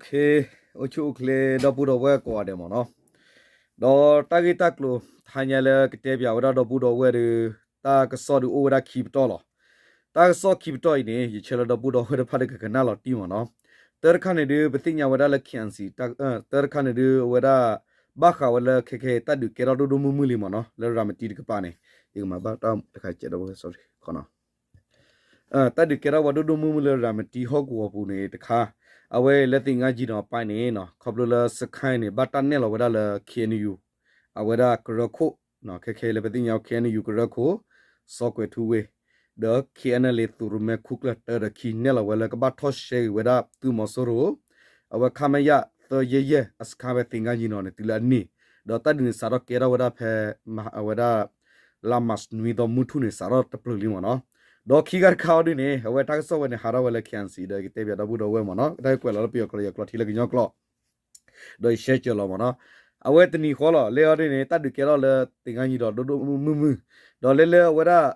အိၣ်ဆူၣ်အိၣ်ချ့ ဒီပုၢ်ဒီဝဲၢ်ကိးဂၤဒဲးမ့ၢ်နီၤ, ဒီးတၢ်ဂ့ၢ်တၢ်ကျိၤ တဟါညါလၢကတဲပၠးဝဲဒၣ်ဒီပုၢ်ဒီဝဲၢ်ဒီး တၢ်ကစီၣ်ဒုးအိၣ်ဝဲဒၣ်ခံပတီၢ်လီၤ. တၢ်ကစီၣ်ခံပတီၢ်အံၤန့ၣ် ယဆၢလၢဒီပုၢ်ဒီဝဲၢ်တဖၣ်ဒီးကကနၣ်လီၤတံၢ်မ့ၢ်နီၤ. တၢတခါန့ၣ်ဒုး ပသ့ၣ်ညါဝဲဒၣ်လၢ K N C တၢတခါန့ၣ်ဒုး အဝဲဒၣ် ဘၣ်ဃးဝဲလၢခဲခဲအံၤ တၢ်ဒုးကဲထီၣ်ဒိၣ်ဒိၣ်မုၢ်မုၢ်လံမ့ၢ်နီၤ လၢရၤမတံတကပၤန့ၣ်, ယကမၤဘၣ်တၢ်တခါကဲးဒီး sorry တၢ်ဒုးကဲထီၣ်ဝဲဒိၣ်ဒိၣ်မုၢ်မုၢ်လၢရၤမတံဟီၣ်ကဝီၤပူၤန့ၣ်တခါ, အဝဲလၢသ့ၣ်ညါကံဒီးအပၢ်န့ၣ် ခီဖျိလၢစခါန့ၣ် ဘၣ်တၢ်နဲၣ်လီၤဝဲဒၣ်လၢ K N U အဝဲဒၣ်ကရၢခိၣ်, ခဲခဲလၢပသ့ၣ်ညါ K N U ကရၢခိၣ် စီၤကွဲၤထူဝ့ ဒီး K N L A သုးရိၣ်မဲခိၣ်ကျၢၢ်တၢဒီးခံ နဲၣ်လီၤဝဲလၢကဘၣ်ထီၣ်ရှဲက့ၤဝဲဒၣ်သုးမီၤစိရိၤ အဝဲ ခမရ သၢယဲၢ်ယဲၢ် အစခါဝဲသ့ၣ်ညါကံဒီးန့ၣ် တုၤလၢအန့ၣ်, ဒီးတၢ်ဒုးန့ၣ်စးထီၣ်ကဲထီၣ်ဝဲဒၣ်ဖဲ အဝဲဒၣ် လါမးနွံသီမုၢ်ထူၣ်န့ၣ် စးထီၣ်တပျုာ်လံမ့ၢ်နီၤ. ဒီးခံဂၤတခါအီၤဒုးန့ၣ် အဝဲတၢ်ကစီၣ်ဝဲန့ၣ် ဟးထီၣ်ဝဲလၢ K N C ဒီးကတဲပၠးဒီပုၢ်ဒီဝဲၢ်မ့ၢ်နီၤ, တၢ်ကွဲးလီၤလၢပယီၤကျိာ် ယကျိာ်ထံလၢကညီကျိာ် ဒီးယရှဲစၢၤလီၤမ့ၢ်နီၤ. အဝဲတနံၤဃီလီၤ လၢအီၤဒ်န့ၣ် တၢ်ဒုးကဲထီၣ်လၢသ့ၣ်ညါကံဒီးဒိၣ်ဒိၣ်မုၢ်မုၢ်, ဒီးလၢလၢအဝဲဒၣ်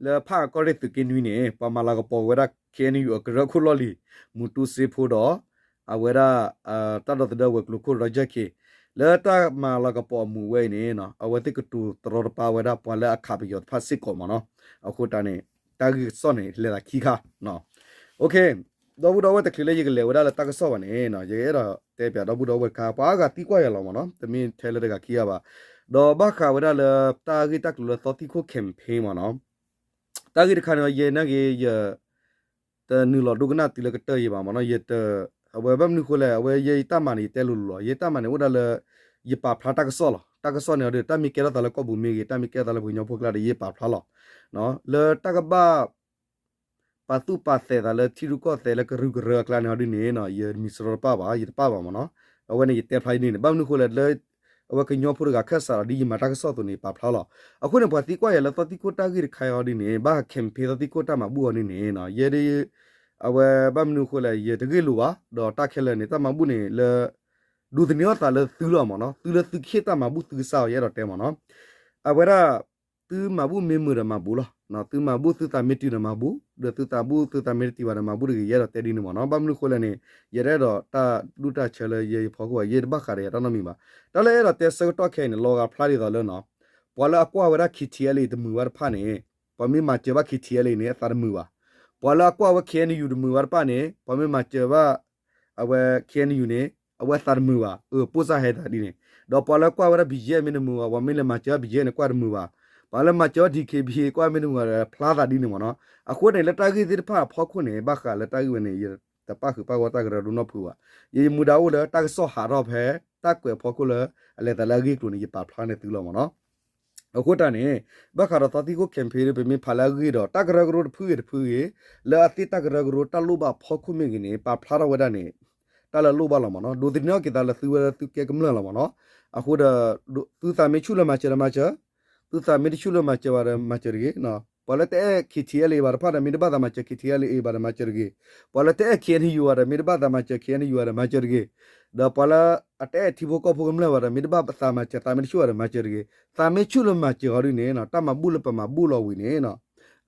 လၢဖးအၣ်ကီၢ်ရ့ၣ်သုးက့နွံန့ၣ် ပှၤမၤလၤကပီၤဝဲဒၣ် K N U အကရၢခိၣ်လီၢ်လံၤ မူတူစ့ဖိဒီး အဝဲဒၣ် တၢ်ဒီသဒၢဝဲၤကျိၤခိၣ် Roger Khin လၢတၢ်မၤလၤကပီၤအမူးဝဲအံၤန့ၣ် အဝဲသ့ၣ်ကတိၤတရီတပါဝဲဒၣ်ပှၤလၢအခးပယီၤတဖၣ်စ့ၢ်ကီးမ့ၢ်နီၤ. အဃိတၢ်န့ၣ် တၢ်ဂ့ၢ်ကစီၣ်န့ၣ် လဲၤသးခံခါ ဒီပုၢ်ဒီဝဲၢ် တချုးလၢယကလဲၤဝဲဒၣ်လၢတၢ်ကစီၣ်ဘၣ်န့ၣ် ယအဲၣ်ဒိးတဲပၠးဒီပုၢ်ဒီဝဲၢ်တခါ ပှၤအါဂၤသံကွၢ်ယၤလီၤမ့ၢ်နီၤ, တမ့ၢ်ထဲလၢတဂၤခံဂၤဘၣ်. ဒီးဘၣ်ဃးဝဲဒၣ်လၢတၢ်ဂ့ၢ်တၢ်ကျိၤလၢသီသံခိၣ် campaign မ့ၢ်နီၤ, တၢ်ဂ့ၢ်တခါန့ၣ် ယဲနာ်က့ၤယ တနုာ်လီၤဒိကနၣ်တုၤလၢကတၢၢ်အံၤဘၣ်မ့ၢ်နီၤ, ယတ အဝဲဘၣ်မနုၤအဃိလဲၣ်, အဝဲယဲယတၢ်မၤန့ၣ် ယတဲလိၤလိၤလီၤ, ယတၢ်မၤန့ၣ်အိၣ်ဒၣ်လၢ ယပာ်ဖျါတၢ်ကစီၣ်လီၤ. တၢ်ကစီၣ်န့ၣ်ဒီး တၢ်မ့ၢ်ကဲထီၣ်သးလၢကီၢ်ပူၤမ့ၢ်ဂ့ၤ, တၢ်မ့ၢ်ကဲထီၣ်သးလၢပှၤကညီဖိကျါဒီး ယပာ်ဖျါလီၤ. လၢတၢ်ကဘၣ် ပာ်သူၣ်ပာ်သဲးသးလၢထံရူၢ်ကီၢ်သဲးလၢကရူၢ်ကရၢအကျါန့ၣ်အီၤဒ်န့ၣ် ယမံၤစရီတပၣ်ဘၣ်, ယတပၣ်ဘၣ်မ့ၢ်နီၤ. အဝဲန့ၣ်ယတဲဖျါဒ်န့ၣ်န့ၣ် ဘၣ်မနုၤအဃိလဲၣ်, လၢ အဝဲကညီဖိတဂၤခၢၣ်စးဒီးဒ်ယမၤတၢ်ကစီၣ်အသိးန့ၣ် ယပာ်ဖျါလီၤ. အဃိန့ၣ် ပှၤသံကွၢ်ယၤလၢသီသံခိၣ်တၢ်ဂ့ၢ်တခါအံၤအီၤဒ်န့ၣ် ဘၣ် campaign သီသံခိၣ်တၢ်မၤဘူၣ်အီၤဒ်န့ၣ် ယဲဒၣ် အဝဲဘၣ်မနုၤအဃိလဲၣ် ယတဂ့ၢ်လိာ်ဘၣ်, ဒီးတၢ်ခဲလၢာ်န့ၣ် တၢ်မၤဘူၣ်န့ၣ်လၢ ဒိးသန့ၤအီၣ်သးလၢသုလီၤမ့ၢ်နီၤ, သုလၢသုကဟ့ၣ်တၢ်မၤဘူၣ်သုကစၢ်အီၤ ယအဲၣ်ဒိးတဲမ့ၢ်နီၤ. အဝဲဒၣ် သုမၤဘူၣ်မ့ၢ်မုာ်ဒီးမၤဘူၣ်လီၤ, သုမၤဘူၣ်သုသးမ့ၢ်တုၤဒီးမၤဘူၣ်, ဒီးသုသးဘူၣ်သုသးမ့ၢ်တတုၤဘၣ်ဒီးမၤဘူၣ်တဂ့ၤ, ယအဲၣ်ဒိးတဲဒ်န့ၣ်မ့ၢ်နီၤ. ဘၣ်မနုၤအဃိလဲၣ်န့ၣ် ယတအဲၣ်ဒိးတၢ်ဒူၣ်တၢ်ဆၢလၢယဲယဖီခိၣ်ဘၣ်, ယတဘၣ်ဃးဒီးယၤတၢ်နီတမံၤဘၣ်. တၢ်လၢအဲၣ်ဒိးတဲဆၢကတီၢ်ခဲအံၤန့ၣ် လီၤဂာ်ဖျါဒ်သိးလၢနီၤ, ပှၤလၢအကွၢ်ဝဲဒၣ် K T L A တမုာ်ဘၣ်တဖၣ်န့ၣ် ပှၤမ့ၢ်မၤစၢၤဘၣ် K T L A န့ၣ် အသးတမုာ်ဘၣ်. ပှၤလၢအကွၢ်ဝဲ K N U တမုာ်ဘၣ်တဖၣ်န့ၣ် ပှၤမ့ၢ်မၤစၢၤဘၣ် အဝဲ K N U န့ၣ် အဝဲသးတမုာ်ဘၣ်, အၢ ပိၢ်စၢ်ဟဲသးဒ်န့ၣ်. ဒီးပှၤလၢကွၢ်ဝဲဒၣ် B G F မ့ၢ်တမုာ်ဘၣ်, ပှၤမ့ၢ်လဲၤမၤစၢၤဘၣ် B G F န့ၣ် ကွၢ်တမုာ်ဘၣ်. ပှၤလၢမၤစၢၤဘၣ် D K B A ကွၢ်မ့ၢ်တမုာ်ဘၣ်ဒီး ဖျါသးဒ်န့ၣ်မ့ၢ်နီၤ. အဃိန့ၣ် လၢတၢ်ဂ့ၢ်သ့ၣ်တဖၣ်အဖီခိၣ်န့ၣ် ဘၣ်ဃးလၢတၢ်ဂ့ၢ်ဝဲန့ၣ် ယတပၣ်ဃုာ်ပၣ်ဂီၢ်တၢ်ကရၢကရိနီတဖုဘၣ်. ယမူဒါအိၣ်လၢတၢ်ကစီၣ်ဟးထီၣ်ဖဲ တၢ်ကွဲးအဖီခိၣ်လၢ အလဲၤသးလၢအဂ့ၢ်အကျိၤန့ၣ် ယပာ်ဖျါန့ၢ်သုလီၤမ့ၢ်နီၤ. အဃိတၢ်န့ၣ် ဘၣ်ဃးဒီးသီသံခိၣ် campaign ဒ်ပမ့ၢ်ဖးလၢအဂ့ၢ်ဒီး တၢ်ကရၢကရိတဖုဂ့ၤတဖုဂ့ၤ လၢအသ့ၣ်တၢ်ကရၢကရိတၢ်လိၣ်ဘၣ်ဖီခိၣ်မ့ၢ်ဂ့ၤန့ၣ် ပာ်ဖျါထီၣ်ဝဲဒၣ်န့ၣ် တၢ်လၢအလိၣ်ဘၣ်လီၤမ့ၢ်နီၤ. ဒိးသန့ၤအီၣ်က့ၤသးလၢသုဝဲလၢသုကဲကမျၢၢ်လီၤမ့ၢ်နီၤ. အဃိဒီး သုသးမ့ၢ်ဆူၣ်လၢမၤစၢၤဒီးမၤစၢၤ, သုသးမ့ၢ်တဆူၣ်လၢမၤစၢၤဘၣ်ဒီးမၤစၢၤတဂ့ၤ. ပှၤလၢတအဲၣ် K T L A ဘၣ်တဖၣ်ဒီး မ့ၢ်တဘၣ်သးမၤစၢၤ K T L A ဘၣ်ဒီးမၤစၢၤတဂ့ၤ. ပှၤလၢတအဲၣ် K N U ဘၣ်ဒီး မ့ၢ်တဘၣ်သးမၤစၢၤ K N U ဘၣ်ဒီးမၤစၢၤတဂ့ၤ. ဒီးပှၤလၢအတအဲၣ်ထံဖိကီၢ်ဖိကမျၢၢ်ဘၣ်ဒီး မ့ၢ်တဘၣ်သးမၤစၢၤ သးမ့ၢ်တဆူၣ်ဘၣ်ဒီးမၤစၢၤတဂ့ၤ. သးမ့ၢ်ဆူၣ်လၢမၤစၢၤအီၤဒ်န့ၣ် တၢ်မၤဘူၣ်လၢပမၤဘူၣ်လီၤဝံၤန့ၣ်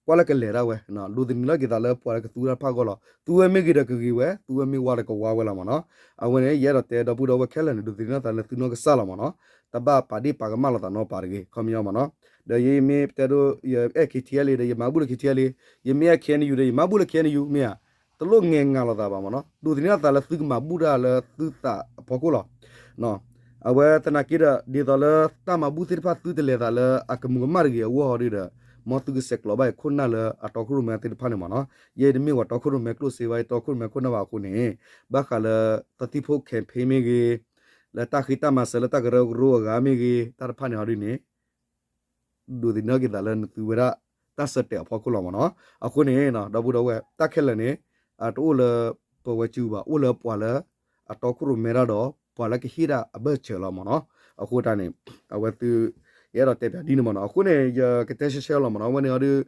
ကွၢ်လၢကလဲၤဒၣ်ဝဲ, ဒိးသန့ၤလီၤက့ၤသးလၢပှၤလၢကသူတၢ်တဖၣ်အဂီၢ်လီၤ. သူဝဲမ့ၢ်ဂ့ၤဒီးကဂ့ၤဝဲ, သူဝဲမ့ၢ်ဝါဒီးကဝါဝဲလီၤမ့ၢ်နီၤ. အဝဲန့ၣ် ယအဲၣ်ဒိးတဲဒီပုၢ်ဒီဝဲၢ်ခဲလၢာ်န့ၣ် ဒိးသန့ၤလီၤသးလၢသုနီၢ်ကစၢ်လီၤမ့ၢ်နီၤ. တဘၣ်ပာ်ဒ့ၣ်ပာ်ကမၣ်လိာ်သးနီတပၤတဂ့ၤ ခီပညီမ့ၢ်နီၤ. ဒီးယမ့ၢ်တဲဒိ ယအဲၣ် K T L A ဒီး ယမၤဘူၣ်လၢ K T L A, ယမ့ၢ်အဲၣ် K N U ဒီး ယမၤဘူၣ်လၢ K N U မ့ၢ်ဧါ. တလိၣ်ငဲၤငါလိာ်သးဘၣ်မ့ၢ်နီၤ. ဒိးသန့ၤလီၤသးလၢသုကမၤဘူၣ်တၢ်လၢသုသးအဖီခိၣ်လီၤ. အဝဲသနာ်က့ဒီး ဒ်သိးလၢတၢ်မၤဘူၣ်သ့ၣ်တဖၣ်သုတလဲၤသးလၢအကမူးကမၣ်တဂ့ၤအဂီၢ်ဒီး မ်သုကဆဲးကျိးဘၣ်အံၤခိၣ်နၢ်လၢအတီခိၣ်ရိၣ်မဲသ့ၣ်တဖၣ်န့ၣ်မ့ၢ်နီၤ. ယဲတမ့ၢ်ပှၤတီခိၣ်ရိၣ်မဲကျိၣ်စ့ဘၣ်, ယတီခိၣ်ရိၣ်မဲခိၣ်နၢ်ဘၣ်အဃိန့ၣ် ဘၣ်ဃးလၢသီသံခိၣ် campaign မ့ၢ်ဂ့ၤ, လၢတၢ်ဃ့တၢ်မၤစၢၤလၢတၢ်ကရၢကရိအဂၤမ့ၢ်ဂ့ၤ, တၢ်တဖၣ်န့ၣ်အီၤဒ်န့ၣ် ဒိးသန့ၤက့ၤသးလၢနသုဝဲဒၣ်တၢ်ဆၢတဲာ်အဖီခိၣ်လီၤမ့ၢ်နီၤ. အဃိန့ၣ် ဒီပုၢ်ဒီဝဲၢ် တၢ်ခဲလၢာ်န့ၣ် တအိၣ်လၢပဝဲစုဘၣ်, အိၣ်လၢပှၤလၢအတီခိၣ်ရိၣ်မဲတၢ်ဒီး ပှၤလၢကဟ့ၣ်တၢ်အဘၢၣ်စၢၤလီၤမ့ၢ်နီၤ. အဃိတၢ်န့ၣ် အဝဲသု ယအဲၣ်ဒိးတဲပၠးဒ်န့ၣ်မ့ၢ်နီၤ. အဃိန့ၣ် ယကတဲရှဲရှဲလီၤမ့ၢ်နီၤ. အဝဲန့ၣ်အီၤဒုး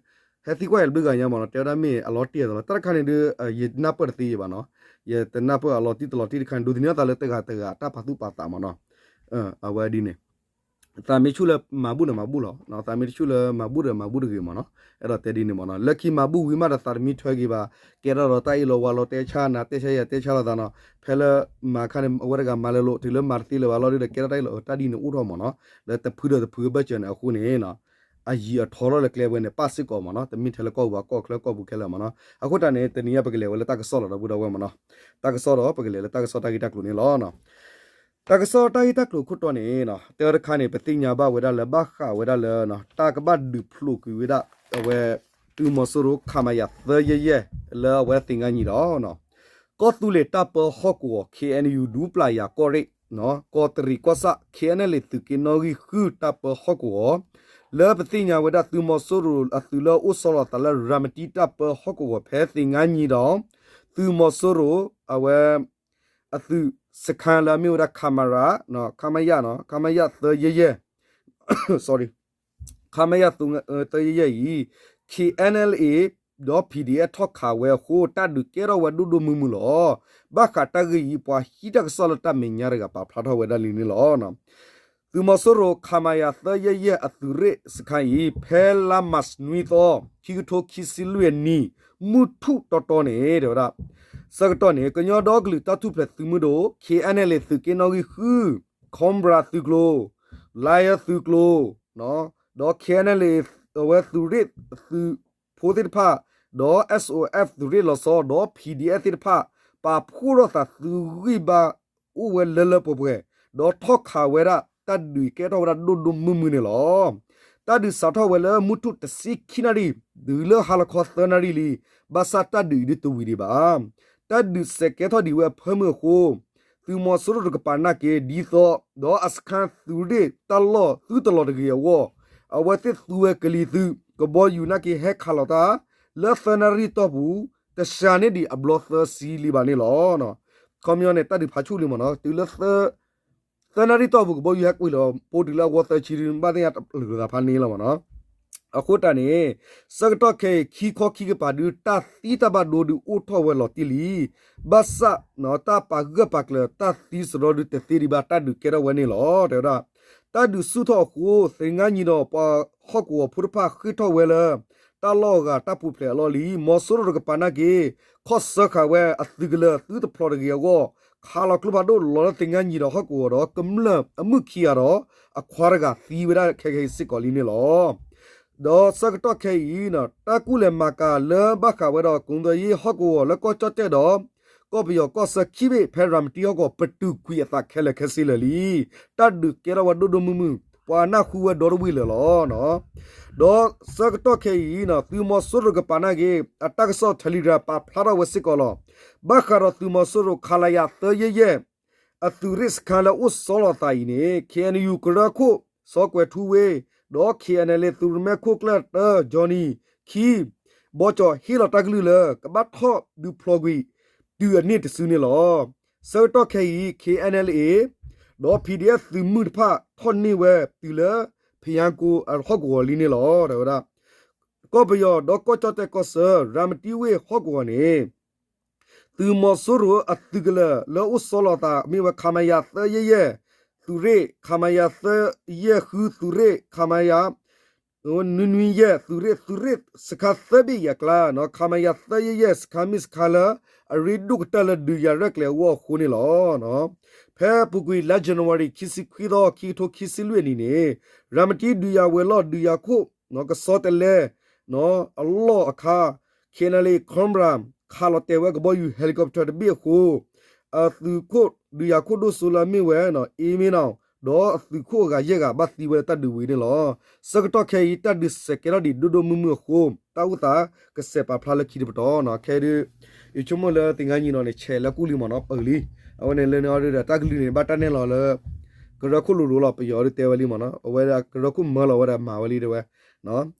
ဟဲသံကွၢ်ယၤတဘျုးဂၤညါမ့ၢ်နီၤ, တဲဝဲဒၣ်မ့ၢ်အလီၤတံၢ်အသိးလီၤ. တၢ်တခါန့ၣ်ဒုး ယနၢ်ပၢၢ်တသ့ယဘၣ်နီၤ. ယတနၢ်ပၢၢ်အလီၤတံၢ်တလီၤတံၢ်တခါန့ၣ် ဒိးသန့ၤအသးလၢတဂၤတဂၤတၢ်ပာ်သူၣ်ပာ်သးမ့ၢ်နီၤ. အဝဲဒ်န့ၣ် သးမ့ၢ်ဆူၣ်လၢမၤဘူၣ်ဒီးမၤဘူၣ်လီၤ, သးမ့ၢ်တဆူၣ်လၢမၤဘူၣ်ဒီးမၤဘူၣ်တဂ့ၤမ့ၢ်နီၤ, အဲၣ်ဒိးတဲဒ်န့ၣ်မ့ၢ်နီၤ, လၢခံမၤဘူၣ်ဝံၤမးဒီးသးတမံထွဲက့ၤဘၣ်, ကဲထီၣ်ဒီးတၢ်အ့ၣ်လိာ်ဝါလိာ် တဲဆါနၤ တဲဆါယၤတဲဆါလိာ်သးနီၤ, ဖဲလၢမၤခါန့ၣ် အဝဲတဂၤမၤလၢလိာ် တုၤလၢမၤတသ့လၢၤဘၣ်လီၤဒုးဒီး ကဲထီၣ်တၢ်အ့ၣ်လိာ်တၢ်ဒ်န့ၣ်အိၣ်ထီၣ်မ့ၢ်နီၤ, လၢတဖုဒီးတဖုအဘၢၣ်စၢၤန့ၣ်အဃိန့ၣ် အယံၤအထီလီၤလၢကျဲဝဲန့ၣ် ပၣ်စ့ၢ်ကီးမ့ၢ်နီၤ, တမ့ၢ်ထဲလၢကီၢ်ပူၤ ကီၢ်ချၢကီၢ်ပူၤခဲလၢာ်မ့ၢ်နီၤ, အဃိတၢ်န့ၣ် တနံၤညါပကလဲၤဝဲလၢတၢ်ကစီၣ်လီၤ ဒီပုၢ်ဒီဝဲၢ်မ့ၢ်နီၤ, တၢ်ကစီၣ်ဒီးပကလဲၤလၢတၢ်ကစီၣ်တၢ်ဂ့ၢ်တၢ်ကျိၤန့ၣ်လီၤ. တၢ်ကစီၣ်တၢ်ဂ့ၢ်တၢ်ကျိၤခိၣ်တီန့ၣ် တၢ်တခါန့ၣ် ပသ့ၣ်ညါဘၣ်ဝဲဒၣ်လၢဘၣ်ဃးဝဲဒၣ်လၢ တၢ်ကဘၣ်ဒုးဖျိးကွံာ်ဝဲဒၣ် အဝဲ သုးမီၤစိရိၤ ခမရ သၢယဲၢ်ယဲၢ် လၢအဝဲသ့ၣ်ညါနံၤဒီး ကီၢ်သူလ့ၤတၢ်ပၢဟီၣ်ကဝီၤ ခ့ၣ်အဲၣ်ယူၣ် ဒူပျၢ်ယၤကီၢ်ရ့ၣ် ကီးတရံးကီၢ်ဆၣ် ခ့ၣ်အဲၣ်ယူၣ် သုးက့နီၣ်ဂံၢ်ဃု တၢ်ပၢဟီၣ်ကဝီၤ လၢပသ့ၣ်ညါဝဲဒၣ်သုးမီၤစိရိၤအသုးလၢအိၣ်ဆီလီၤအသးလၢ ရၤမတံတၢ်ပၢဟီၣ်ကဝီၤဖဲသ့ၣ်ညါနံၤဒီး သုးမီၤစိရိၤ အဝဲ အသုးစခါလၢအမ့ၢ်ဝဲဒၣ် ခမရ ခမရ သၢယဲၢ်ယဲၢ် ခမရ သၢယဲၢ်ယဲၢ်အံၤ ခ့ၣ်အဲၣ်ယူၣ် ဒီး ပီၣ်ဒီၣ်အ့ၣ် ထီၣ်ခးဝဲအဃိ တၢ်ဒုးကဲထီၣ်ဝဲဒိၣ်ဒိၣ်မုၢ်မုၢ်လီၤ. ဘၣ်ဃးတၢ်ဂ့ၢ်အံၤ ပှၤဟံးတၢ်ကစီၣ်လၢတၢ်မဲာ်ညါတဂၤပာ်ဖျါထီၣ်ဝဲဒၣ်လံန့ၣ်လီၤ. သုးမီၤစိရိၤ ခမရ သၢယဲၢ်ယဲၢ် အသုးရ့ၣ်စခါအံၤ ဖဲလါမၢ်ၡးနွံသီ ခံကထိခံဆံလွံၢ်အနံၤ မုၢ်ထူၣ်တီတီန့ၣ် တဲဝဲဒၣ် ဆၢကတီၢ်န့ၣ် ကညီဒီကလုာ်တၢ်ထူၣ်ဖျဲးသုးမုၢ်ဒိၣ် ခ့ၣ်အဲၣ်ယူၣ် သုးက့နီၣ်ဂံၢ်ဃု ခီဘြၣ်သုးကျိၤ လါယဲသုးကျိၤ ဒီး ခ့ၣ်အဲၣ်ယူၣ် အဝဲသုးရ့ၣ်သုးဖိသ့ၣ်တဖၣ် ဒီး အ့ၣ်အိၣ်အ့ၣ် သုးရ့ၣ်လီၤဆီ ဒီး ပီၣ်ဒီၣ်အ့ၣ် သ့ၣ်တဖၣ် ပာ်ဖှိၣ်ထီၣ်သးသုးဂံၢ်ဘါ အိၣ်ဝဲလၢလၢပှဲၤပှဲၤ ဒီးထီၣ်ခးဝဲဒၣ် တၢ်ဒုးကဲထီၣ်ဝဲဒၣ်ဒိၣ်ဒိၣ်မုၢ်မုၢ်န့ၣ်လီၤ. တၢ်ဒုးစးထီၣ်ဝဲလၢမုၢ်ထူၣ်တဆံခံနၣ်ရံၣ် တုၤလၢဟါလီၤခီသၢနၣ်ရံၣ်လံ, ဘၣ်ဆၣ်တၢ်ဒုးအံၤဒုးတဝံၤဒံးဘၣ်. တၢ်ဒုးစဲးကဲထီၣ်ဒံးဝဲအဖၢမုၢ်အဃိ သုးမီၤစိရိၤတကပၤနာ်က့ ဒ်သိး ဒီးအစခါသုးရ့ၣ်တၢ်လီၢ်သုတလီၤတဂ့ၤအဂီၢ် အဝဲသ့ၣ်သူဝဲကလံၤသုး ကဘီယူၤနာ်က့ဟဲခးလီၤတၢ် လၢသၢနၣ်ရံၣ်တီၢ်ပူၤ တစှၤန့ၢ်ဒံးအဘျီသၢဆံလံဘၣ်န့ၣ်လီၤ. ခီပညီန့ၣ် တၢ်ဒုးဖးဆူၣ်လံမ့ၢ်နီၤ တုၤလၢ သၢနၣ်ရံၣ်တီၢ်ပူၤ ကဘီယူၤဟဲကွံာ်လီၤ ပိတုၤလၢအဂီၢ်သၢဆံ ဘၣ်သ့ၣ်ညါတပျုာ်လိာ်သးဖးန့ၣ်လီၤမ့ၢ်နီၤ. အဃိတၢ်န့ၣ် ဆၢကတီၢ်ခဲအံၤ ခံခီခံကပၤဒု တၢ်သံတၢ်ဘၣ်ဒိဒုအိၣ်ထီၣ်ဝဲလီၤတံၢ်လံ. ဘၣ်ဆၣ် တၢ်ပာ်ဂၢၢ်ပာ်ကျၢၤတၢ်သံစရီဒုတသ့ဒံးဘၣ် တၢ်ဒုးကဲထီၣ်ဝဲန့ၣ်လီၤ တဲဝဲဒၣ်. တၢ်ဒုးဆူၣ်ထီၣ်အဃိ သ့ၣ်ညါနံၤဒီး ပှၤဟီၣ်ကဝီၤဖိတဖၣ်ဃ့ၢ်ထီၣ်ဝဲလၢ တၢ်လီၢ်အဂၤတၢ်ပူၤဖျဲးအလီၢ်လံ. မီၤစိရိၤတကပၤနာ်က့ ခီၣ်ဆၢဃာ်ဝဲအသုးကလၢၤ သုတဖျိးတဂ့ၤအဂီၢ် ခးလီၤကျိဖးဒိၣ်လီၤလၢသ့ၣ်ညါနံၤဒီးဟီၣ်ကဝီၤဒီး ကမျၢၢ်အမုၢ်ခံဂၤဒီး အခွါတဂၤသံဝဲဒၣ်ခဲကနံၣ်အံၤစ့ၢ်ကီးလံန့ၣ်လီၤ. ဒီးဆၢကတီၢ်ခဲအံၤ တၢ်ကူၣ်လဲၤမၤကၤလၢဘၣ်ဃးဝဲဒီး ကိၣ်သယ့ၣ်ဟီၣ်ကဝီၤလၢကီၢ်ကၠီၣ်တဲၣ်ဒီး ကီၢ်ပယီၤကီၢ်ဆၢခံဘ့ၣ် ဖဲရၤမတံဟီၣ်ကဝီၤ ပတုာ်ကွံာ်အသးခဲလၢာ်ခဲဆ့လၢာ်လံ. တၢ်ဒုးကဲထီၣ်ဝဲဒိၣ်ဒိၣ်မုၢ်မုၢ် ပှၤနၢ်ဟူဝဲဒီတဝံၢ်လၢာ်လီၤ. ဒီးဆၢကတီၢ်ခဲအံၤ သုးမီၤစိရိၤတကပၤနာ်က့ အတၢ်ကစီၣ် Telegram ပာ်ဖျါထီၣ်ဝဲစ့ၢ်ကီးလီၤ. ဘၣ်ဃးဒီးသုးမီၤစိရိၤ ခလရ သၢယဲၢ်ယဲၢ် အသုးရ့ၣ်စခါလၢအိၣ်ဆီလီၤသးအံၤန့ၣ် ခ့ၣ်အဲၣ်ယူၣ်ကရၢခိၣ် စီၤကွဲၤထူဝ့ ဒီး ခ့ၣ်အဲၣ်ယူၣ် သုးရမဲခိၣ်ကျၢၢ်တၢ Johnny ခံ ဘီကၠီၤဟ့ၣ်လီၤတၢ်ကလုၢ်လၢ ကဘၣ်ထီၣ်ဒုးဖျိးကွံာ် တုၤအန့ၢ်တစုန့ၣ်လီၤ. ဆၢကတီၢ်ခဲအံၤ ခ့ၣ်အဲၣ်ယူၣ် ဒီး ပီၣ်ဒီၣ်အ့ၣ် သုးမုၢ်တဖၣ် ထီၣ်န့ၢ်ဝဲတုၤလၢ ဖယါကိအဟီၣ်ကဝီၤလံန့ၣ်လီၤ တဲဝဲဒၣ်. ကီၢ်ပယီၤဒီးကီၢ်ကၠီၣ်တဲၣ်ကီၢ်ဆၢ ရၤမတံဝ့ၢ်ဟီၣ်ကဝီၤန့ၣ် သုးမီၤစိရိၤအသုးကလၢၤလၢအိၣ်ဆီလီၤသး မ့ၢ်ဝဲ ခမရ သၢယဲၢ်ယဲၢ် သုးရ့ၣ်, ခမရ သၢယဲၢ်ဃု သုးရ့ၣ်, ခမရ နွံနွံယဲၢ် သုးရ့ၣ်, သုးရ့ၣ်စခါသၢဘ့ၣ်အံၤအကျါ ခမရ သၢယဲၢ်ယဲၢ် စခါမ့ၢ်စခါလၢ အရ့ဒိၣ်ကတၢၢ်လၢဒုးယၤရဲၣ်ကျဲၤအဂီၢ်အဃိန့ၣ်လီၤ. ဖဲအပူၤကွံာ်လါ January ခံဆံခွံသီ ခံကထိခံဆံလွံၢ်အနံၤန့ၣ် ရၤမတံဒုးယၤဝဲၤလီၢ် ဒုးယၤခိၣ် ကစီတလဲ အလီၢ်အခါ ခ့ၣ်အဲၣ်ယူၣ် Cobra ခးလီၤတဲာ်ဝဲကဘီယူၤ helicopter တဘ့ၣ်အဃိ အသုးခိၣ်ဒုးယၤခိၣ်ဒိၣ်စိလၢအမ့ၢ်ဝဲ အ့မ့နီၣ် ဒီးအသုးခိၣ်အဂၤယဲၢ်ဂၤ ဘၣ်သံဝဲလၢတၢ်ဒုးဝံၤန့ၣ်လီၤ. ဆၢကတီၢ်ခဲအံၤ တၢ်ဒုးစဲးကဲထီၣ်ဒံးဒိၣ်ဒိၣ်မုၢ်မုၢ်အဃိ တၢ်အိၣ်သးကစဲးပာ်ဖျါလၢခံတပတီၢ်နီၤ. ခဲအံၤဒုး ယဆိကမိၣ်လၢသ့ၣ်ညါနံၤနီၤန့ၣ် ဆဲးလၢကူၣ်လံမ့ၢ်နီၤ ပၢၢ်လံ. အဝဲန့ၣ်လၢန့ၣ်အီၤဒုးဒီး တၢ်ကလုၢ်န့ၣ် ဘၣ်တၢ်နဲၣ်လီၤလၢ ကရၢခိၣ်လိၤလိၤလီၤ. ပယီၤဒုးတဲဝဲလံမ့ၢ်နီၤ အဝဲဒၣ်ကရၢခိၣ်မၢလီၤဝဲဒၣ်မၤဝဲလံတဲဝဲ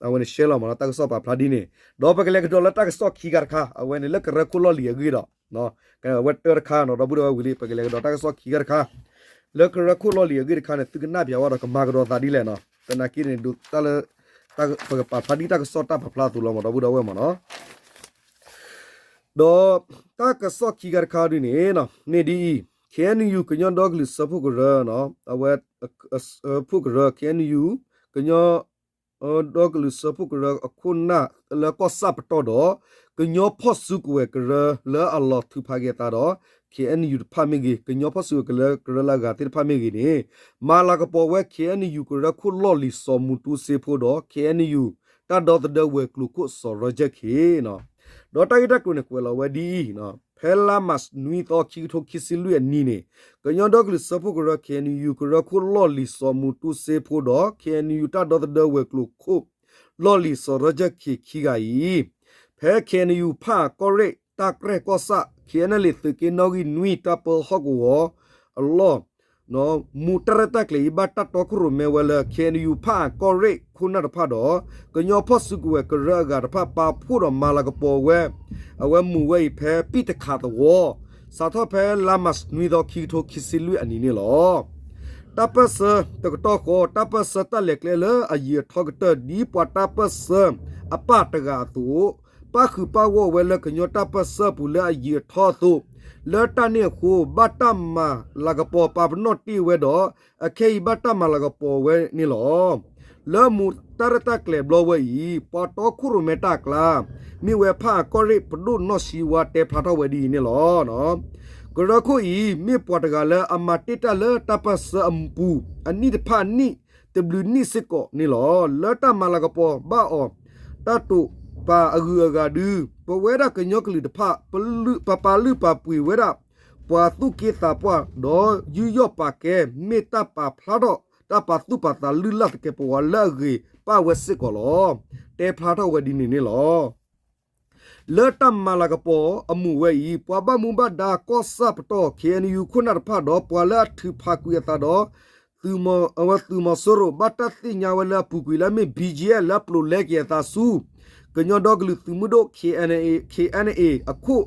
အဝဲန့ၣ်ရှဲလီၤမ့ၢ်နီၤ တၢ်ကစီၣ်ပာ်ဖျါဒ်န့ၣ် ဒီးပကလဲၤကဒီးလၢတၢ်ကစီၣ်ခံဂၤတခါ အဝဲန့ၣ်လၢကရၢခိၣ်လီၢ်လံၤအဂ့ၢ်ဒီး အဝဲတၢ်တခါနီၤ ဒီပုၢ်ဒီဝဲၢ်ဝံၤလံ ပကလဲၤကဒီးတၢ်ကစီၣ်ခံဂၤတခါ လၢကရၢခိၣ်လီၢ်လံၤအဂ့ၢ်တခါန့ၣ် သုကနၣ်ပၠးဝဲဒီးကမၤကဒီးသးဒ်လဲၣ်နီၤ သနာ်က့န့ၣ် ဒ်တၢ်လၢ ပကပာ်ဖျါဒ်တၢ်ကစီၣ်တၢ်ပာ်ဖျါအသိးလီၤမ့ၢ် ဒီပုၢ်ဒီဝဲၢ်မ့ၢ်နီၤ ဒီးတၢ်ကစီၣ်ခံဂၤတခါဒ်န့ၣ် မ့ၢ်ဒ်အံၤ ခ့ၣ်အဲၣ်ယူၣ် ကညီဒီကလုာ်စၢဖှိၣ်ကရၢ အဝဲ ကညီဒီကလုာ်စၢဖှိၣ်ကရၢ ကညီဒီကလုာ်စၢဖှိၣ်ကရၢအခိၣ်နၢ်လၢကီၢ်ဆၣ်ပတီၢ်ဒီး ကညီဖီၣ်စုကဝဲၤကရၢလၢအလီၤထုးဖးက့ၤအသးဒီး KNU တဖၣ်မ့ၢ်ဂ့ၤ, ကညီဖီၣ်စုကဝဲၤကရၢလၢအဂၤသ့ၣ်တဖၣ်မ့ၢ်ဂ့ၤန့ၣ် မၤလၤကပီၤဝဲ KNU ကရၢခိၣ်လီၢ်လံၤစီၤမူတူစ့ဖိဒီး KNU တၢ်ဒီသဒၢဝဲၤကျိၤခိၣ်စီၤရၢကၢၢ်ခ့ ဒီးတၢ်ဂ့ၢ်တၢ်ကျိၤန့ၣ် ကွဲးလီၤဝဲဒ်အံၤ, ဖဲလါမၢ်ၡးနွံသီ ခံကထိခံဆံလွံၢ်အနံၤန့ၣ် ကညီဒီကလုာ်စၢဖှိၣ်ကရၢ KNU ကရၢခိၣ်လီၢ်လံၤစီၤမူတူစ့ဖိဒီး KNU တၢ်ဒီသဒၢဝဲၤကျိၤခိၣ် လီၢ်လံၤစီၤရၢကၢၢ်ခ့ခံဂၤအံၤ ဖဲ KNU ဖၣ်အၣ်ကီၢ်ရ့ၣ် တၢ်ကြဲၢ်ကီၢ်ဆၣ် KNLA သုးက့နီၣ်ဂံၢ်နွံ တၢ်ပၢဟီၣ်ကဝီၤအလီၢ် မူးတၢ်ရဲၣ်တၢ်ကျဲၤအံၤ ဘၣ်တၢ်တီခိၣ်ရိၣ်မဲဝဲလၢ KNU ဖၣ်အၣ်ကီၢ်ရ့ၣ်ခိၣ်နၢ်တဖၣ်ဒီး ကညီဖီၣ်စုကဝဲၤကရၢအဂၤတဖၣ် ပာ်ဖှိၣ်ဒီးမၤလၤကပီၤဝဲ အဝဲမူးဝဲအံၤဖဲပံၣ်တခးသဝီ စးထီၣ်ဖဲလါမၢ်ၡးနွံသီ ခံကထိခံဆံလွံၢ်အနံၤန့ၣ်လီၤ. တၢ်ပၢၢ်ဆၢတကတီၢ်ဃီ တၢ်ပၢၢ်ဆၢတၢ်လဲၤကျဲလၢအယံာ်အထီကတၢၢ် ဒ်ပှၤတၢ်ပၢၢ်ဆၢအပၢ်တဂၤအသိး ပၣ်ဃုာ်ပၣ်ဂီၢ်ဝဲလၢကညီတၢ်ပၢၢ်ဆၢအပူၤလၢအယံာ်အထီအသိး, လၢတၢ်န့ၣ်အဃိ ဘၣ်တၢ်မၤလၤကပီၤပာ်ပနီၣ်တ့ၢ်ဝဲဒီး အခဲအံၤဘၣ်တၢ်မၤလၤကပီၤဝဲန့ၣ်လီၤ. လၢမူးတၢ်ရဲၣ်တၢ်ကျဲၤဘျီဝဲအံၤ ပှၤတီခိၣ်ရိၣ်မဲတၢ်အကျါ မ့ၢ်ဝဲဖၣ်အၣ်ကီၢ်ရ့ၣ်ပဒိၣ်နီၢ်ဆံဝါတဲဖျါထီၣ်ဝဲဒ်အံၤန့ၣ်လီၤ. ကရၢခိၣ်အံၤ မ့ၢ်ပှၤတဂၤလၢအမၤတ့ၢ်တၢ်လၢတၢ်ပၢၢ်ဆၢအပူၤ အနံၣ်တဖၣ်အနံၣ် တဘျုးနံၣ်စ့ၢ်ကီးန့ၣ်လီၤ. လၢတၢ်မၤလၤကပီၤဘၣ်အီၤ တၢ်တိာ်ပာ်အဂုၤအဂၤဒု ပဝဲဒၣ်ကညီကလုာ်တဖၣ် ပာ်ပာ်လုၢ်ပာ်ပှ့ၤဝဲဒၣ် ပှၤသူၣ်က့သးပှၢ် ဒီးယူးယီၣ်ပာ်ကဲ မ့ၢ်တၢ်ပာ်ဖျါထီၣ် တၢ်ပာ်သူၣ်ပာ်သးလုၢ်လၢ်သကဲးပဝးလၢအဂ့ၤပၣ်ဝဲစ့ၢ်ကီးလီၤ. တဲဖျါထီၣ်ဝဲဒ်န့ၣ်န့ၣ်လီၤ. လၢတၢ်မၤလၤကပီၤအမူးဝဲအံၤ ပှၤဘၣ်မူဘၣ်ဒါကီၢ်ဆၣ်ပတီၢ် KNU ခိၣ်နၢ်တဖၣ်ဒီး ပှၤလၢအထုးဖးကွံာ်အသးဒီး သုးမီၤစိရိၤ ဘၣ်တၢ်သ့ၣ်ညါဝဲလၢအပူၤကွံာ်လၢအမ့ၢ် BGF လၢအပျိာ်လဲက့ၤအသးဆူ ကညီဒီကလုာ်သုးမုၢ်ဒိၣ် KNA အခိၣ်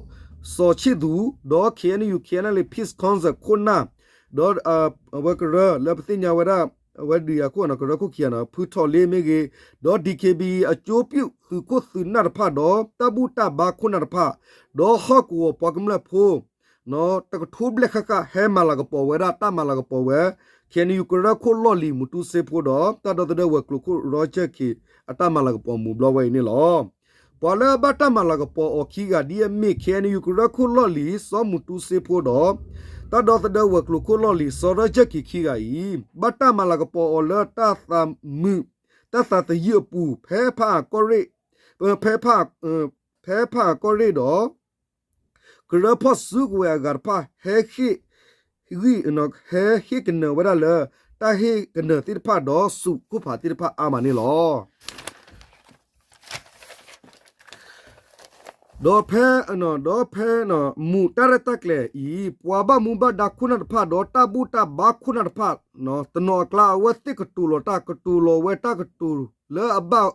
စီၤဆ့ၣ်သူး ဒီး KNU KNLA Peace Council ခိၣ်နၢ် ဒီးအဝဲကရၢလၢပသ့ၣ်ညါဝဲဒၣ် အဝဲဒုးယၤခိၣ် ကရၢခိၣ်ခံဂၤန့ၣ် ဖုထီၣ်လ့မ့ၢ်ဂ့ၤ, ဒီး DKBA အကၠိပျုၢ်သုးခိၣ်သုးနၢ်တဖၣ် ဒီးတၢ်ဘူၣ်တၢ်ဘါခိၣ်နၢ်တဖၣ်, ဒီးဟီၣ်ကဝီၤပှၤကမျၢၢ်ဖိ တကထိဘျဲၣ်ဃၣ်ဃၣ် ဟဲမၤလၤကပီၤဝဲဒၣ် တၢ်မၤလၤကပီၤဝဲ KNU ကရၢခိၣ်လီၢ်လံၤ မူးတူစ့ဖိဒီး တၢ်ဒီသဒၢဝဲၤကျိၤခိၣ် ရီကၢၢ်ခ့ အတၢ်မၤလၤကပီၤမူးဘျီဝဲအံၤန့ၣ်လီၤ. ပှၤလၢအဘၣ်တၢ်မၤလၤကပီၤအီၤခံဂၤဒ်အမ့ၢ် KNU ကရၢခိၣ်လီၢ်လံၤ စီၤမူးတူစ့ဖိဒီး တၢ်ဒီသဒၢဝဲၤကျိၤခိၣ်လီၢ်လံၤ စီၤရီကၢၢ်ခ့ခံဂၤအံၤ ဘၣ်တၢ်မၤလၤကပီၤအီၤလၢတၢ်သးမုာ် တၢ်သးသယုၢ်အပူၤ ဖဲဖၣ်အၣ်ကီၢ်ရ့ၣ် ဖဲဖၣ် ဖဲဖၣ်အၣ်ကီၢ်ရ့ၣ်ဒီး ကရၢဖီၣ်စုကဝဲၤအဂၤတဖၣ် ဟဲဟ့ၣ်ဂံၢ် ဟဲဟ့ၣ်ကနၢၤဝဲဒၣ်လၢ တၢ်ဟ့ၣ်ကနၢၤသ့ၣ်တဖၣ်ဒီးစူးခိၣ်ဖးသ့ၣ်တဖၣ်အါမးန့ၣ်လီၤ. ဒီးဖဲ ဒီးဖဲ မူးတၢ်ရဲၣ်တၢ်ကျဲၤအံၤ ပှၤဘၣ်မူဘၣ်ဒါခိၣ်နၢ်တဖၣ် ဒီးတၢ်ဘူၣ်တၢ်ဘါခိၣ်နၢ်တဖၣ် တနီၤအကျါ အဝဲသ့ၣ်ကတိၤလီၤတၢ် ကတိၤလီၤဝဲတၢ်ကတိၤလၢအဘၣ်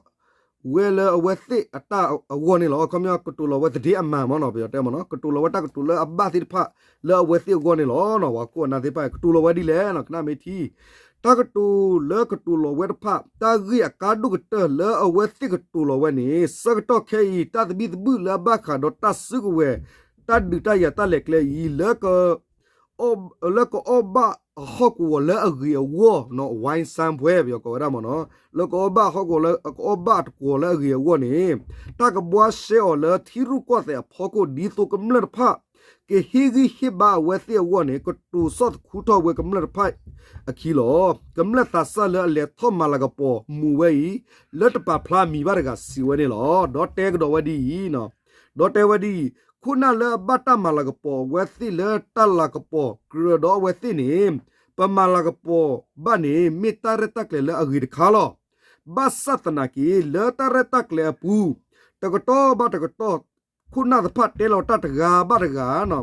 ဝဲလၢအဝဲသ့ၣ်အတၢ်အဂီၢ်န့ၣ်လီၤ. ခီပညီ ကတိၤလီၤဝဲသဒ့အမၤမ့ၢ်နီၤ ပယီၤတဲမ့ၢ်နီၤ ကတိၤလီၤဝဲတၢ်ကတိၤလၢအဘၣ်သ့ၣ်တဖၣ် လၢအဝဲသ့ၣ်အဂီၢ်န့ၣ်လီၤ. ပှၤခိၣ်အနၢ်သ့ၣ်တဖၣ် ကတိၤလီၤဝဲဒ်လဲၣ် ကနၣ်မ့ၢ်ထံ တၢ်ကတိၤလၢကတိၤလီၤဝဲတဖၣ် တၢ်ဂ့ၢ်အကါဒိၣ်ကတၢၢ်လၢအဝဲသ့ၣ်ကတိၤလီၤဝဲန့ၣ် ဆၢကတီၢ်ခဲအံၤ တၢ်သဘံၣ်သဘုၣ်လၢအဘၣ်ဃးဒီးတၢ်စုကဝဲၤ တၢ်ဒုးတၢ်ယၤတၢ်လဲၤကျဲအံၤ လၢ လၢကအီၣ်ဘၣ်အဟီၣ်ကဝီၤလၢအဂ့ၤအဝီၢ်နီၤ ဝဲစၢဖှဲ ပယီၤကိးဝဲဒၣ်မ့ၢ်နီၤ လၢကအီၣ်ဘၣ်ဟီၣ်ကဝီၤလၢ ကအီၣ်ဘၣ်အတကွီၤလၢအဂ့ၤအဝီၢ်န့ၣ် တၢ်ကဘှါရှဲအီၤလၢထံရူၢ်ကီၢ်သဲးအဖီခိၣ် ဒ်သိးကမျၢၢ်တဖၣ် ကဟ့ၣ်ဂံၢ်ဟ့ၣ်ဘါအဝဲသ့ၣ်အဂီၢ်န့ၣ် ကတိၤဆီၣ်သခူထီၣ်ဝဲကမျၢၢ်တဖၣ်အခံလီၤ. ကမျၢၢ်သးစၢ်လၢအလဲၤထီၣ်မၤလၤကပီၤမူးဝဲအံၤ လၢတပာ်ဖျါမံၤဘၣ်တဂၤစံးဝဲန့ၣ်လီၤ. ဒီးတဲကဒီးဝဲဒ်အံၤ ဒီးတဲဝဲဒ်အံၤ ခိၣ်နၢ်လၢအဘၣ်တၢ်မၤလၤကပီၤအဝဲသ့ၣ်လၢတၢ်လၤကပီၤကြၢးဒီးအဝဲသ့ၣ်န့ၣ် ပမၤလၤကပီၤဘၣ်န့ၣ် မ့ၢ်တၢ်ရဲၣ်တၢ်ကျဲၤလၢအဂ့ၤတခါလီၤ. ဘၣ်ဆၣ်သနာ်က့ လၢတၢ်ရဲၣ်တၢ်ကျဲၤအပူၤ တကတီၢ်ဘၣ်တကတီၢ် ခိၣ်နၢ်တဖၣ်တဲလီၤတၢ်တဂၤဘၣ်တဂၤ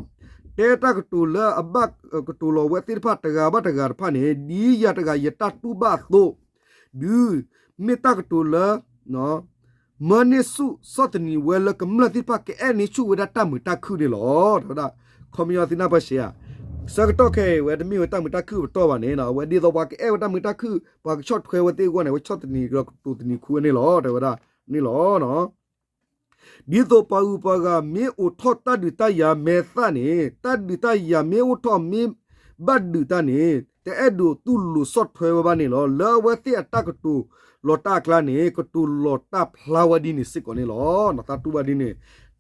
တဲတၢ်ကတိၤလၢအဘၣ်ကတိၤလီၤဝဲသ့ၣ်တဖၣ်တဂၤဘၣ်တဂၤတဖၣ်န့ၣ် ဒ်ယၤတဂၤယတၢ်တူၢ်ဘၣ်အသိး ဒုး မ့ၢ်တၢ်ကတိၤလၢ မၢန့ၢ်ဆူၣ်ဆီၣ်သနံးဝဲလၢကမျၢၢ်သ့ၣ်တဖၣ် ကအဲၣ်န့ၢ်ဆူၣ်ဝဲဒၣ်တၢ်မုာ်တၢ်ခုၣ်န့ၣ်လီၤ. တဲဝဲဒၣ် ခီပညီသုနၢ်ပၢၢ်စ့ဧါ ဆၢကတီၢ်ခဲအံၤဝဲတမ့ၢ်ဝဲတၢ်မုာ်တၢ်ခုၣ်ပတီၢ်ဘၣ်န့ၣ် အဝဲဒ်သိးပှၤကအဲၣ်ဝဲတၢ်မုာ်တၢ်ခုၣ် ပှၤကဆီၣ်ထွဲဝဲသ့ၣ်အဂီၢ်န့ၣ် ဝဲဆီၣ်သနံးကတိၤသနံးခူဝဲန့ၣ်လီၤ. တဲဝဲဒၣ်န့ၣ်လီၤ. ဒ်သိးပှၤဂုၤပှၤဂၤမ့ၢ်အိးထီၣ်တၢ်ဒုးတၢ်ယၤမဲာ်သၣ်န့ၣ် တၢ်ဒုးတၢ်ယၤမ့ၢ်အိၣ်ထီၣ်မ့ၢ် ဘၣ်ဒုးတၢ်န့ၣ် တအဲၣ်ဒိးတူၢ်လိာ်ဆီၣ်ထွဲဝဲဘၣ်န့ၣ်လီၤ. လၢအဝဲသ့ၣ်အတၢ်ကတိၤလီၤတၢ်အကျါန့ၣ် ကတိၤလီၤတၢ်ဖျါဝဲဒ်န့ၣ်စ့ၢ်ကီးန့ၣ်လီၤ. သးတူၢ်ဘၣ်ဒ်န့ၣ်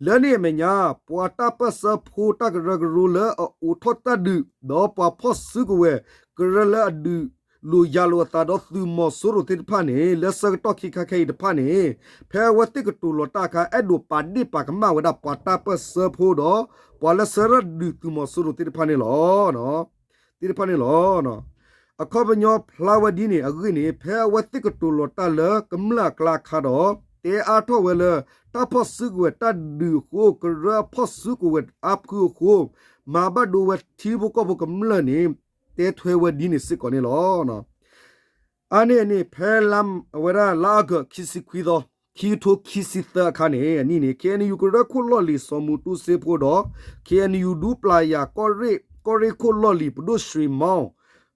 လၢန့ၣ်အမဲာ်ညါ ပှၤတၢ်ပၢၢ်ဆၢဖိတၢ်ကရၢကရိလၢအအိးထီၣ်တၢ်ဒုး ဒီးပှၤဖီၣ်စုကဝဲၤ ကရၢလၢအဒုးလိာ်ယၤလိာ်အသးဒီးသုးမီၤစိရိၤသ့ၣ်တဖၣ်န့ၣ် လၢဆၢကတီၢ်ခံခါခဲအံၤတဖၣ်န့ၣ် ဖဲအဝဲသ့ၣ်ကတိၤလီၤတၢ်အခါ အဲၣ်ဒိးပာ်ဒ့ၣ်ပာ်ကမၣ်ဝဲဒၣ်ပှၤတၢ်ပၢၢ်ဆၢဖိဒီး ပှၤလၢဆၢထၢၣ်ဒုးသုးမီၤစိရိၤသ့ၣ်တဖၣ်န့ၣ်လီၤ. သ့ၣ်တဖၣ်န့ၣ်လီၤ. အခီပညီဖျါဝဲဒ်န့ၣ်အဂ့ၢ်န့ၣ် ဖဲအဝဲသ့ၣ်ကတိၤလီၤတၢ်လၢကမျၢၢ်အကျါအခါဒီး တဲအါထီၣ်ဝဲလၢ တၢ်ဖီၣ်စုကဝဲၤတၢ်ဒုးအဃိ ကရၢအဖီၣ်စုကဝဲၤအါဖုအဃိ မၤဘၣ်ဒိဝဲထံဖိကီၢ်ဖိကမျၢၢ်န့ၣ် တဲထွဲဝဲဒ်န့ၣ်စ့ၢ်ကီးန့ၣ်လီၤ. အါန့ၢ်အန့ၣ် ဖဲလါ အဝဲဒၣ်လါအီကူး ခံဆံခွံသီ ခံကထိခံဆံသၢအခါန့ၣ် အနံၣ်န့ၣ် ခ့ၣ်အဲၣ်ယူၣ် ကရၢခိၣ်လီၢ်လံၤ စီၤမူတူစ့ဖိဒီး ခ့ၣ်အဲၣ်ယူၣ် ဒူပျၢ်ယၤ ကီၢ်ရ့ၣ်ခိၣ်လီၢ်လံၤ ပဒိၣ်ရွှ့ၤမီ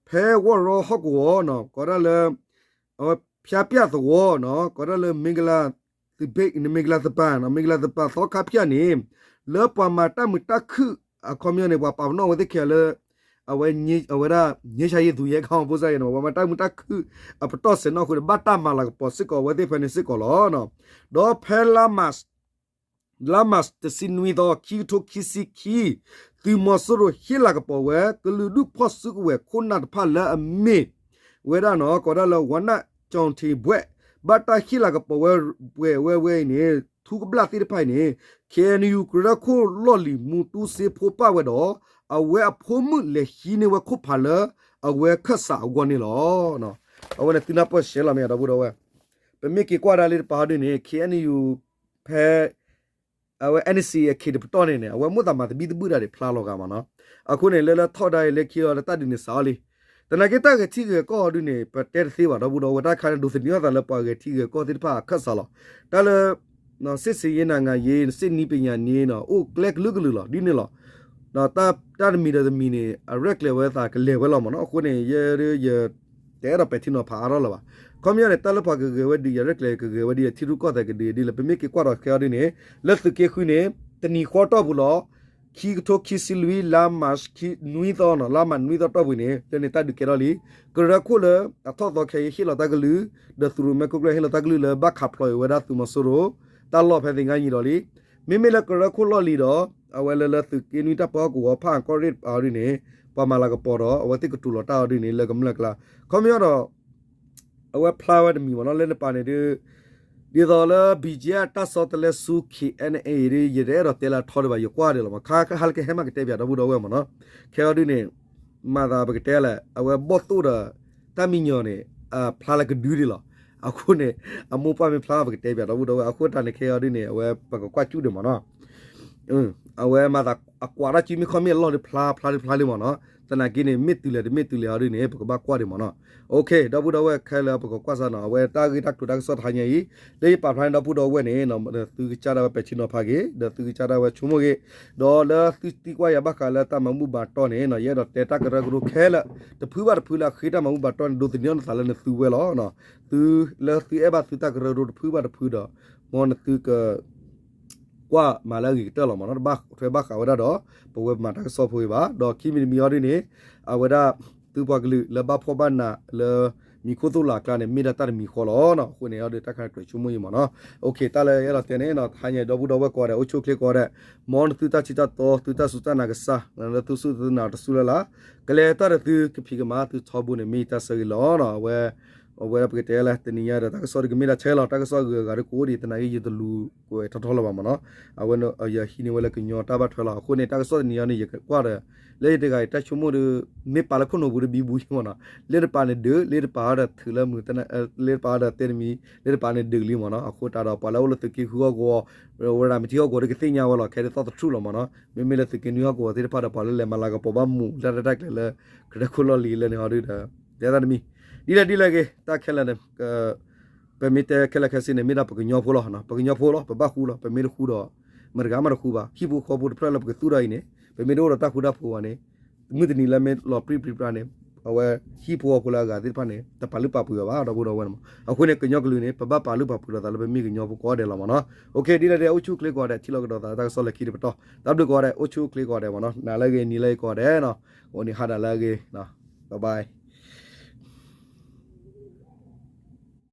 ဖဲဝီၢ်ရီဟီၣ်ကဝီၤ ကိးဒၣ်လၢ အဝဲဖၠါပၠၣ်သဝီ ကိးဒၣ်လၢ မ့ၢ်ကလးသပး မ့ၢ်ကလးသပး မ့ၢ်ကလးသပးသီခါဖၠၣ်န့ၣ် လၢပှၤမၤတၢ်မုာ်တၢ်ခုၣ် အခီပညီန့ၣ် ပှၤပာ်ပနီၣ်ဝဲသ့ၣ်ခဲလၢာ် အဝဲ အဝဲဒၣ် ငြိမ်းချမ်းရေး သူရဲခေါင်း ဖိစၢ်အံၤန့ၣ် ပှၤမၤတၢ်မုာ်တၢ်ခုၣ်အပတီၢ်စဲၤနီၣ်အဃိန့ၣ် ဘၣ်တၢ်မၤလၤကပီၤစ့ၢ်ကီးအဝဲသ့ၣ်ဖဲန့ၣ်စ့ၢ်ကီးလီၤ. ဒီးဖဲလါမး လါမး တဆံနွံသီ ခံကထိခံဆံခံ သုးမီၤစိရိၤဟ့ၣ်လၤကပီၤဝဲ ကလုာ်ဒူၣ်ဖီၣ်စုကဝဲၤခိၣ်နၢ်တဖၣ်လၢအမ့ၢ်ဝဲဒၣ်နီၤ ကိးဒၣ်လၢ ဝါနၢ်ကၠီၣ်ထံးဘွဲ့ ဘၣ်တၢ်ဟ့ၣ်လၤကပီၤဝဲ ပှဲၤဝဲဝဲအံၤန့ၣ် ထူကဘျၣ်သ့ၣ်တဖၣ်အံၤန့ၣ် ခ့ၣ်အဲၣ်ယူၣ် ကရၢခိၣ်လီၢ်လံၤ မူတူစ့ဖိပၣ်ဝဲဒီး အဝဲအဖိမုၣ်လဲၤဟံးန့ၢ်ဝဲခိၣ်ဖးလၢ အဝဲခၢၣ်စးအဂီၢ်န့ၣ်လီၤ. အဝဲန့ၣ်သုနၢ်ပၢၢ်ရှဲလီၤမ့ၢ် ဒီပုၢ်ဒီဝဲၢ် ပမ့ၢ်က့ၤကွၢ်ဒၣ်လၢတပၤဟီဒုန့ၣ် ခ့ၣ်အဲၣ်ယူၣ် ဖဲ အဝဲ NCA အခ့တပတီၢ်န့ၣ်န့ၣ် အဝဲမိၣ်သးမၤသဘံၣ်သဘုၣ်ဒၣ်ဒံးဖျါလီၤဂာ်မးနီၤ. အဃိန့ၣ် လၢလၢထီၣ်ဒါအံၤလၢခံလီၤလၢတၢ်ဒုးန့ၣ်စးအီၤလံ. သနာ်က့တၢ်ဂဲၤထံဂဲၤကီၢ်ဟီဒုန့ၣ် ပတဲတသ့ဘၣ် ဒီပုၢ်ဒီဝဲၢ် တၢ်ခါန့ၣ် ဒိးသန့ၤအသးလၢပှၤဂဲၤထံဂဲၤကီၢ်သ့ၣ်တဖၣ်အခၢၣ်စးလီၤ. တၢ်လၢ စစ်ဆင်ရေး နိုင်ငံရေး စစ်နည်းပညာ န့ၣ်နီၤ အိၣ်ကျဲကလုာ်ကလုာ်လီၤ ဒ်န့ၣ်လီၤ. ဒီးတၢ်တမံၤဒီးတမံၤန့ၣ် အရဲၣ်ကျဲၤဝဲသးကလဲၤဝဲလီၤမးနီၤ. အဃိန့ၣ် ယဲဒၣ်ယ တအဲၣ်ဒိးပဲာ်ထံနီၤဖးအါထီၣ်လၢၤဘၣ်. ခီပညီန့ၣ် တၢ်လၢပှၤကဂဲၤဝဲဒ်အံၤ အရဲၣ်ကျဲၤကဂဲၤဝဲဒ်အံၤ ထံရူၢ်ကီၢ်သဲးကဒုးဒ်လဲၣ် ပမ့ၢ်က့ၤကွၢ်ဒီးခဲအံၤဒ်န့ၣ် လၢသုးက့ဃုန့ၣ် တနံၤဃီတီၢ်ပူၤလီၤ. ခံကထိခံဆံလွံၢ် လါမးနွံသီနီၤ လါမးနွံသီတီၢ်ပူၤန့ၣ် လၢန့ၣ်တၢ်ဒုးကဲထီၣ်လံ. ကရၢခိၣ်လၢအထီၣ်သီခဲအံၤဟ့ၣ်လီၤတၢ်ကလုၢ် ဒီးသုးရိၣ်မဲခိၣ်ကျၢၢ်ဟ့ၣ်လီၤတၢ်ကလုၢ်လၢဘၣ်ခးဖျိးအံၤဝဲဒၣ်သုးမီၤစိရိၤ တၢ်လီၢ်ဖဲသ့ၣ်ညါယံၤဒီးလံ. မ့မ့ၢ်လၢကရၢခိၣ်လီၢ်လံၤဒီး အဝဲလၢလၢသုးက့နွံတၢ်ပၢဟီၣ်ကဝီၤဖၣ်အၣ်ကီၢ်ရ့ၣ်တပၤအီၤဒ်န့ၣ် ပှၤမၤလၤကပီၤဒီး အဝဲသ့ၣ်ကတိၤလီၤတၢ်အီၤဒ်န့ၣ် လၢကမျၢၢ်ကျါ ခီပညီဒီး အဝဲဖျါဝဲတမံၤမးနီၤ လၢနပၤန့ၣ်ဒ် ဒ်သိးလၢ ဘီၣ်ကၠ့ၣ် တၢ်ဆီတလဲဆူ ခ့ၣ်အဲၣ်ယူၣ် အံၤဒ် ယတအဲၣ်ဒိးတဲလၢအထီဒံးဘၣ် ယကွၢ်ဒံးလီၤမး ခါဟါလၢကဟဲမးကတဲပၠးဒီပုၢ်ဒီဝဲၢ်မးနီၤ. ခဲအံၤဒ်န့ၣ် မၤသးပကတဲလဲၣ် အဝဲဘီၣ်သိၣ်ဒီး တၢ်မံညီၤန့ၣ် ဖျါလၢကဒုဒံးလီၤ. အဃိန့ၣ် အမိၢ်ပှၢ်မ့ၢ်ဖျါပကတဲပၠးဒီပုၢ်ဒီဝဲၢ် အဃိတၢ်န့ၣ်ခဲအံၤဒ်န့ၣ် အဝဲပကကွၢ်ကၠူၣ်ဒံးမးနီၤ. အဝဲမၤသးအကွၢ်တၢ်စုမ့ၢ်ခီမ့ၢ်အလီၢ်ဒ်ဖျါဖျါဒ်ဖျါလံမးနီၤ. သနာ်က့န့ၣ် မ့ၢ်တုၤလဲၣ်တမ့ၢ်တုၤလဲၣ်အီၤဒ်န့ၣ် ပကဘၣ်ကွၢ်ဒံးမးနီၤ. ဒီပုၢ်ဒီဝဲၢ်ခဲလၢာ်ပကကွၢ်စၢ်နီၤ အဝဲတၢ်ဂ့ၢ်တၢ်ကျိၤတၢ်ကစီၣ်တဟါညါအံၤ လၢယပာ်ဖျါန့ၢ်ဒီပုၢ်ဒီဝဲၢ်န့ၣ် သုကစၢ်ဒၣ်ဝဲပဲာ်ထံနီၤဖးက့ၤ ဒီးသုကစၢ်ဒၣ်ဝဲဆိကမိၣ်က့ၤ ဒီးလၢသုသံကွၢ်ယၤဘၣ်ဃးလၢတၢ်မၤဘူၣ်ဘၣ်တီၢ်န့ၣ် ယအဲၣ်ဒိးတဲတၢ်ကရၢကရိခဲလၢာ် တဖုဘၣ်တဖုလၢအဃ့တၢ်မၤဘူၣ်ဘၣ်တီၢ်န့ၣ် ဒိးသန့ၤအီၤနသးလၢနသုဝဲလီၤ. သုလၢသုအဲၣ်ဘၣ်သုတၢ်ကရၢကရိတဖုဘၣ်တဖုဒီး မ်နသုက ကွၢ်မၤလၢအဂ့ၤကတၢၢ်လီၤမးနီၤ တဘၣ်ထွဲဘၣ်ဃးဝဲဒၣ်ဒီး ပဝဲပမၤတၢ်ကစီၣ်ဖိအံၤဘၣ် ဒီးခံမံၤတမံၤအီၤဒ်န့ၣ် အဝဲဒၣ် သုပှၤကလုာ်လၢဘၣ်ဖှီၣ်ဘၣ်နးလၢ မံၤခိၣ်သိၣ်လးအကျါန့ၣ် မ့ၢ်ဒၣ်တၢ်တမံၤဃီလီၤနီၤ အဃိန့ၣ်အီၤဒ်တၢ်ခါန့ၣ်ကြၢးဆိကမိၣ်အံၤမးနီၤ တၢ်လၢယအဲၣ်ဒိးတဲန့ၣ် ဟါညါဒီပုၢ်ဒီဝဲၢ်ကိးဂၤဒဲး အိၣ်ဆူၣ်အိၣ်ချ့ကိးဂၤဒဲး မ်နသုတၢ်ထံတၢ်တီ သုတၢ်စူၢ်တၢ်နာ်ကစၢ် လၢသုစူၢ်သုနာ်တစူၢ်လၢ်လၢ် ကလဲၤတၢ်ဒီးသုကဖံးကမၤသုထီဘိန့ၣ် မ့ၢ်ယတၢ်ဆၢဂ့ၤလီၤနီၤ အဝဲ အဝဲဒၣ်ပကတဲလၢ တနံၤညါဒီးတၢ်ကစီၣ်ဒ်ကမ့ၢ်ဒၣ်ဆဲလီၤ တၢ်ကစီၣ်အဂုၤအဂၤဒ်ကအိၣ်ဒံး သနာ်က့ယတလူၤကွဲးထီထီလၢၤဘၣ်မးနီၤ အဝဲယဟံးန့ၢ်ဝဲလၢကညီတၢ်ဘၣ်ထွဲလီၤ အဃိန့ၣ် တၢ်ကစီၣ်တနံၤညါန့ၣ် ယကွၢ်ဒီး လၢယတဂၤအံၤတၢ်ဆိကမိၣ်ဒီး မ့ၢ်ပာ်လၢခိၣ်နူာ်ပူၤဒီးဘံဘူယံမးနီၤ လၢတပၤန့ၣ်ဒုး လၢတပၤဒီးထုးလၢမုာ် လၢတပၤဒီးတဲတမံၤ လၢတပၤန့ၣ်ဒုးလံမးနီၤ အဃိတၢ်ဒီးပှၤလၢအိၣ်လၢသုးက့ဃုဟီၣ်ကဝီၤ ဝဲဒၣ်မ့ၢ်ထံဟီၣ်ကဝီၤဒီးကသ့ၣ်ညါဝဲလီၤ ခဲဒ်သီၣ်သထူၣ်လီၤမးနီၤ မ့မ့ၢ်လၢသုးက့နွံဟီၣ်ကဝီၤသ့ၣ်တဖၣ်ဒီး ပှၤလၢလဲၤမၤလၤကပီၤဘၣ်မူးလၢတၢ်ကျဲၤလၢ ကရၢခိၣ်လီၢ်လံၤလၢန့ၣ်ဟီဒုဒီး တဲတၢ်တမံၤ ဒ်လဲၣ်ဒ်လဲၣ်ဂ့ၤ တၢ်ခဲလၢာ်န့ၣ် ပမ့ၢ်တဲခဲလၢာ်ခဲဆ့န့ၣ် မ့ၢ်ဒၣ်ပကညီဖိလီၤ ပကညီဖိလီၤ ပဘၣ်ဃူလီၤ ပမ့ၢ်တဃူဒီး မတဂၤမးတဃူဘၣ် ဟံၣ်ဖိဃီဖိတဖျၢၣ်လၢပကသူၣ်ထီၣ်အံၤန့ၣ် ပမ့ၢ်တအိၣ်ဒီးတၢ်ဃူတၢ်ဖိးဘၣ်န့ၣ် မုၢ်တနံၤလၢမ့ၢ်လီၤပြံပြံပြါန့ၣ် အဝဲဟံၣ်ဖိဃီဖိလၢအဂၤသ့ၣ်တဖၣ်န့ၣ် တပာ်လုၢ်ပာ်ပှ့ၤအီၤဘၣ် ဒီပုၢ်ဒီဝဲၢ်န့ၣ်မး. အဃိန့ၣ် ကညီကလုာ်န့ၣ် ပဘၣ်ပာ်လုၢ်ပာ်ပှ့ၤလိာ်သးလၢပမ့ၢ်ကညီဖိကိးဂၤဒဲးလီၤမးနီၤ. အိၣ်ခ့ ဒ်လဲၣ်ဒ်လဲၣ် အိၣ်ဆူၣ်အိၣ်ချ့ကိးဂၤဒဲး ထံၣ်လိာ်ကဒီးသးတၢ်ကစီၣ်လၢခံတပတီၢ် တၢ်ဘျုးကိးဂၤဒဲး အိၣ်ဆူၣ်အိၣ်ချ့ကိးဂၤဒဲးမးနီၤ. နၤလၢအဂ့ၤ နၤလၢအဂ့ၤကိးဂၤဒဲးနီၤ. အိၣ်န့ၣ်ဟါဒၣ်လၢအဂ့ၤ bye bye.